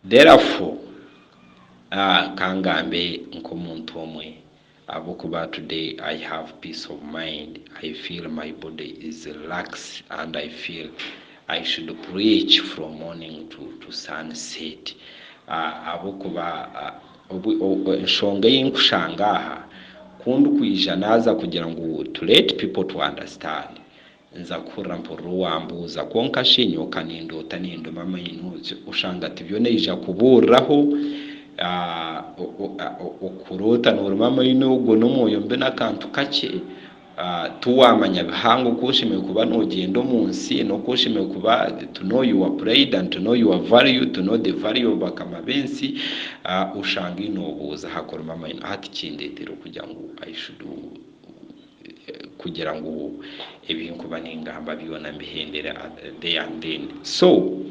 Therefore, ka ngambe nk'omuntu omwe ahabw'okuba today I have peace of mind, I feel my body is relaxed and I feel I should preach from morning to, to sunset ahabw'okuba enshonga ei nkushanga aha ku ndikwija naaza kugira ngu to let people to understand Nza kuhurira mpurira owambuuza, kwonka shi nyowe ka nindoota ninduma amaino, oshanga tibyo naija kubuuriraho, okuroota nooruma amaino ogwo n'omwoyo mubi n'akantu kakye, tiwaamanya bihango oku oshemereire kuba noogyenda omu nsi n'oku oshemereire kuba to know your pride and to know your value, to know the value of bakama b'ensi, oshanga noobuuza aha kuruma amaino. Hati kindeetera okugira ngu I should. Kugira ngu ebi nkuba ningamba byona mbihendere there and then. So.